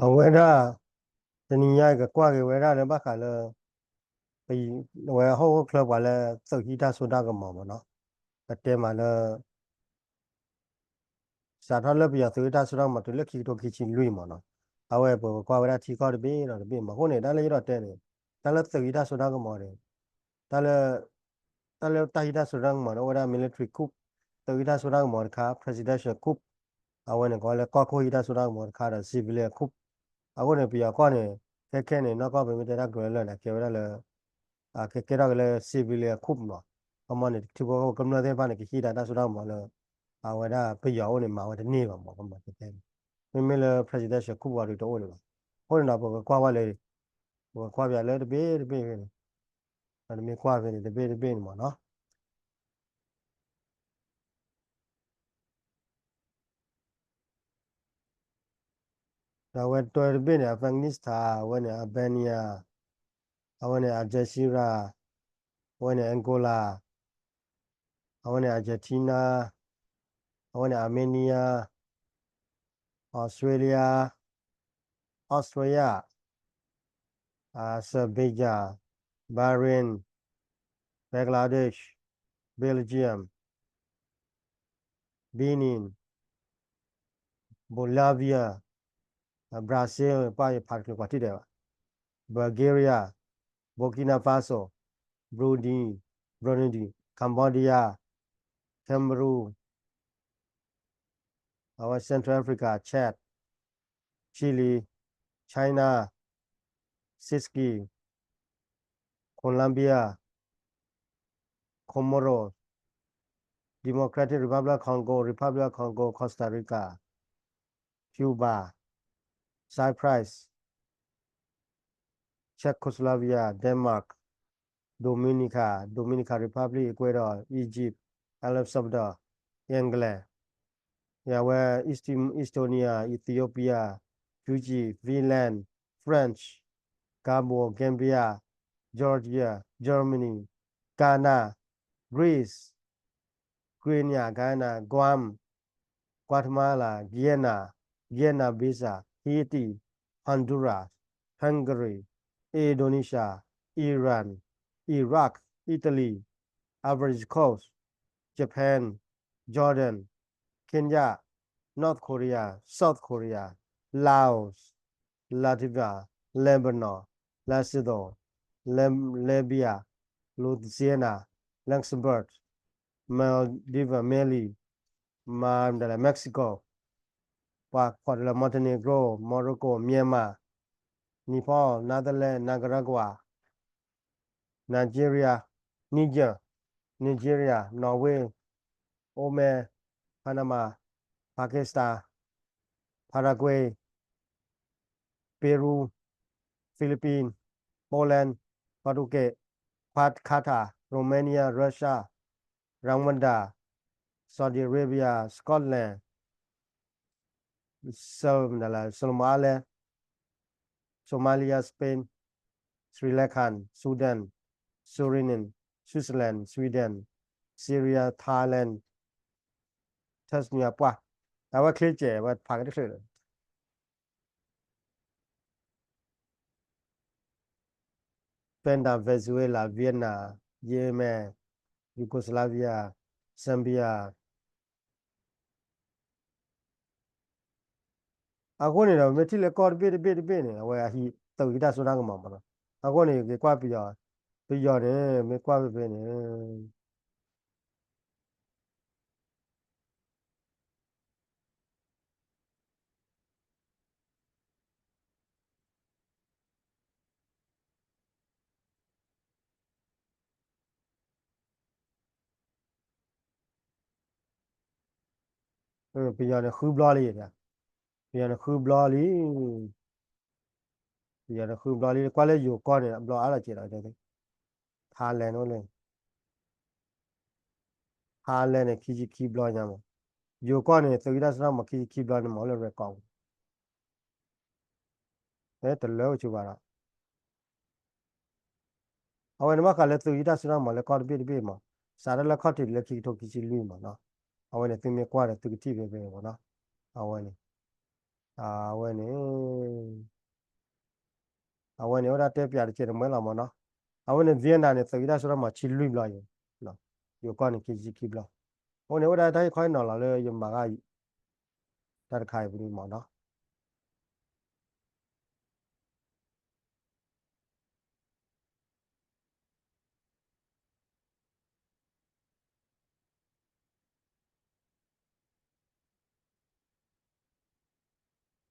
အဝဲဒၣ် တနံၤညါအံၤကကွၢ်က့ၤဝဲဒၣ်လၢဘၣ်ဃးလၢ အဝဲဟီၣ်ခိၣ်ချၢပှၤလၢသုးဟံးတၢ်စိတၢ်ကမီၤမ့ၢ်နီၤ, ကတဲမးလၢ စးထီၣ်လၢပယီၤသုးဟံးတၢ်စိတၢ်ကမီၤတုၤလၢခံကထိခံဆံလွံၢ်မ့ၢ်နီၤ, အဝဲပကကွၢ်ဝဲဒၣ်ထံကီၢ်တဘ့ၣ်ဒီးတဘ့ၣ်မ့ၢ်အဃိန့ၣ် တၢ်လၢယအဲၣ်ဒိးတဲန့ၣ် တၢ်လၢသုးဟံးတၢ်စိတၢ်ကမီၤန့ၣ် တၢ်လၢ တၢ်လၢတၢ်ဟံးတၢ်စိတၢ်ကမီၤန့ၣ် အိၣ်ဝဲဒၣ် military coup, သုးဟံးတၢ်စိတၢ်ကမီၤတခါ presidential coup, အဝဲန့ၣ်ကိးလၢကီၢ်ခိၣ်ဟံးတၢ်စိတၢ်ကမီၤတခါဒီး civilian coup, အဃိန့ၣ် ပယီၤကီၢ်န့ၣ် ခဲခဲန့ၣ် နီၢ်ကီၢ်ပမ့ၢ်တဲတၢ်ကတိၤလၢလၢ်န့ၣ် ကဲဝဲဒၣ်လၢ ကကဲထီၣ်က့ၤလၢ civilian coup မ့ၢ်နီၤ, ခီမီန့ၣ် ထံဖိကီၢ်ဖိကမျၢၢ်သ့ၣ်တဖၣ်န့ၣ် ကဟံးတၢ်စိတၢ်ကမီၤလၢ အဝဲဒၣ်ပယီၤအိၣ်န့ၣ် မၤဝဲတန့ၢ်ဘၣ်မ့ၢ် ခီမီတဲတဲန့ၣ်, မ့မ့ၢ်လၢ presidential coup ဝံၤဒီးတအိၣ်န့ၣ်ဘၣ်, အဃိန့ၣ်ဒီး ပကကွၢ်ဝဲလၢ ပကကွၢ်ပယီၤလၢတဘ့ၣ်တဘ့ၣ်န့ၣ် ဒီးနမ့ၢ်ကွၢ်ဖဲန့ၣ် တဘ့ၣ်တဘ့ၣ်န့ၣ်မ့ၢ်နီၤ ဒီးအဝဲတၢတဘ့ၣ်န့ၣ် Afghanistan, အဝဲန့ၣ် Albania, အဝဲန့ၣ် Algeria, အဝဲန့ၣ် Angola, အဝဲန့ၣ် Argentina, အဝဲန့ၣ် Armenia, Australia, Austria, Azerbaijan, Bahrain, Bangladesh, Belgium, Benin, Bolivia, Brazil, ပှၤယဖးတချုးကွၢ်ထံၣ်ဒဲးဘၣ်, Bulgaria, Burkina Faso, Burundi, Burundi, Cambodia, Cameroon, အဝဲ Central Africa, Chad, Chile, China, Sisky, Colombia, Comoros, Democratic Republic of Congo, Republic of Congo, Costa Rica, Cuba, Cyprus, Czechoslovakia, Denmark, Dominica, Dominican Republic, Ecuador, Egypt, El Salvador, England, ယဝဲ East-, Estonia, Ethiopia, Fiji, Finland, France, Gabon, Gambia, Georgia, Germany, Ghana, Greece, Guinea, Guyana, Guam, Guatemala, Guyana, Guinea-Bissau, Haiti, Honduras, Hungary, Indonesia, Iran, Iraq, Italy, Ivory Coast, Japan, Jordan, Kenya, North Korea, South Korea, Laos, Latvia, Lebanon, Lesotho, Lib-, Libya, Louisiana, Luxembourg, Maldives, Mali, မၤဒ်လဲၣ် Mexico, ပှၤခိးဒ်လဲၣ် Montenegro, Morocco, Myanmar, Nepal, Netherlands, Nicaragua, Nigeria, Niger, Nigeria, Norway, Oman, Panama, Pakistan, Paraguay, Peru, Philippines, Poland, Portugal, Qatar, Romania, Russia, Rwanda, Saudi Arabia, Scotland, Sol-, Solomon Island, Somalia, Spain, Sri Lanka, Sudan, Suriname, Switzerland, Sweden, Syria, Thailand, Tanzania ပှၢ်, အဝဲချ့ကဲး အဝဲဖးကဲတချုးလၢ Venezuela, Vietnam, Yemen, Yugoslavia, Zambia, အဃိန့ၣ်ဒီး မ့ၢ်ထံၣ်လၢကီၢ်တဘ့ၣ်တဘ့ၣ်တဘ့ၣ်န့ၣ် အဝဲအဟံးသုးဟံးတၢ်စိတၢ်ကမီၤမးနီၤ. အဃိန့ၣ် ယက့ၤကွၢ်ပယီၤ, ပယီၤန့ၣ် မ့ၢ်ကွၢ်ဖဲဖဲန့ၣ် ပယီၤန့ၣ်ဃုဘျီလံ, ပယီၤန့ၣ်ဃုဘျီလံ, ပယီၤန့ၣ်ဃုဘျီလံ, ကွၢ်လၢယိၤကီၢ်န့ၣ် အဘျီအါလီၤကဲးလီၤ, Thailand အိၣ်လၢ Thailand န့ၣ် ခံဆံခံဘျီညါမး, ယိၤကီၢ်န့ၣ် သုးဟံးတၢ်စိတၢ်ကမီၤ ခံဆံခံဘျီန့ၣ်မး အိၣ်လၢ record ပူၤ တလၢအိၣ်ဆူၣ်ဘၣ်ဒီး အဝဲန့ၣ်ဘၣ်ဃးလၢသုးဟံးတၢ်စိတၢ်ကမီၤလၢကီၢ်တဘ့ၣ်တဘ့ၣ်မး, စးထီၣ်လၢခီၣ်ထံးလၢခံကထိခံဆံလွံၢ်မးနီၤ, အဝဲန့ၣ်သုမ့ၢ်ကွၢ်ဒီးသုကထံၣ်ဖဲဖဲမးနီၤ, အဝဲန့ၣ် အဝဲန့ၣ် အဝဲန့ၣ်အိၣ်ဒၣ်တဲပၠးတကဲးတမှဲလီၤမၢ်နီၤ. အဝဲန့ၣ် Vietnam န့ၣ် သုးက့တၢ်စိတၢ်ကမီၤဆံလွံၢ်ဘျီယိၤ, ယိၤကီၢ်န့ၣ်ခံဆံခံဘျီ. အဃိန့ၣ် အိၣ်ဒၣ်တၢ်ဟ့ၣ်ခီဟ့ၣ်နီၤလီၤလၢယမၤဂၤ တၢ်တခါအံၤပူၤန့ၣ်မၢ်နီၤ.